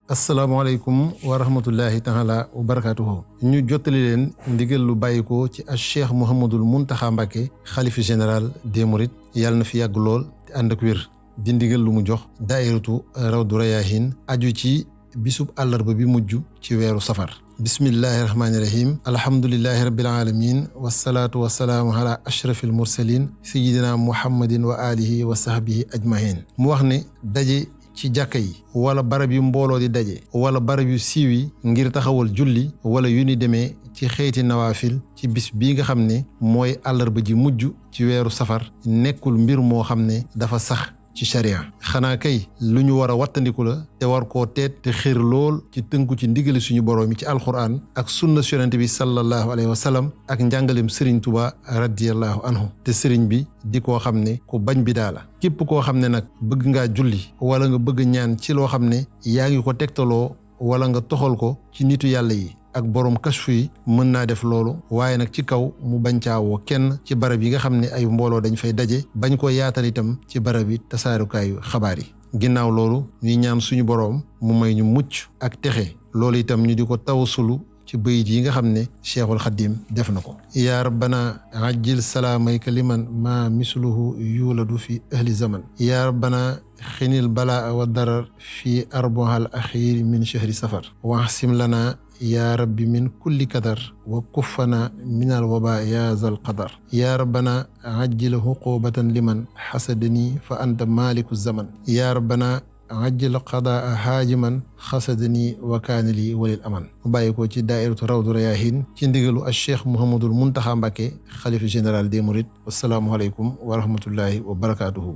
asalaamaaleykum wa rahmatullahi taala wa barakaatuhu ñu jottali leen ndigal lu bàyyikoo ci a cheikh Mouhamadul Muntaxa Mbàkke xalifa général des mourides yàlla na fi yàgg lool te ànd ak wér di ndigal lu mu jox daairatu rawdu rayaahin aju ci bisub àllarba bi mujj ci weeru safar bismillahi rahmaani rahim alhamdulillahi rabbil alamin wasalaatu wasalaamu ala ashrafil mursalin sayidina muhammadin wa alihi wa sahbihi ajmahin mu wax ne daje ci jàkka yi wala barab yu mbooloo di daje wala barab yu siiw yi ngir taxawal julli wala yu ni demee ci xeeti nawaafil ci bis bii nga xam ne mooy àllarba ji mujj ci weeru safar nekkul mbir moo xam ne dafa sax ci sharia xanaa kay lu ñu war a wattandiku la te war koo teet te xër lool ci tënku ci ndigali suñu boroom yi ci alxuraan ak sunna yonent bi sallallahu alayhi wa sallam ak njàngalem sëriñ Tuba radiyallahu anhu te sëriñ bi di koo xam ne ku bañ bi daa la képp koo xam ne nag bëgg ngaa julli wala nga bëgg ñaan ci loo xam ne yaa ngi ko tegtaloo wala nga toxal ko ci nitu yàlla yi ak borom kashfu yi mën naa def loolu waaye nag ci kaw mu bañ caawoo kenn ci barab yi nga xam ne ay mbooloo dañ fay daje bañ ko yaatal itam ci barab yi tasaarukaayu xabaar yi ginnaaw loolu ñuy ñaan suñu boroom mu may ñu mucc ak texe loolu itam ñu di ko tawasulu ci bayit yi nga xam ne cheikhul xadim def na ko yaa rabbana ajjil salaamayka liman ma misluhu yuladu fi ahli zaman yaa rabbana xinil balaa wa darar fi arbohal axiiri min chahri safar waxsim lana yaa rabbi min kulli kadar wa kuffana min al waba yaa zal qadar yaa rabbana ajjil xuqubatan liman xasadani fa anta maliku zaman yaa rabbana ajjil qadaa haajiman xasadani wa kaana li walil aman mu bàyyi ko ci daairatu rawdu rayaahin ci ndigalu al cheikh Mouhamadul Muntaxa Mbàkke xalifa général des mourides wasalaamualeykum wa rahmatullahi wa barakaatuhu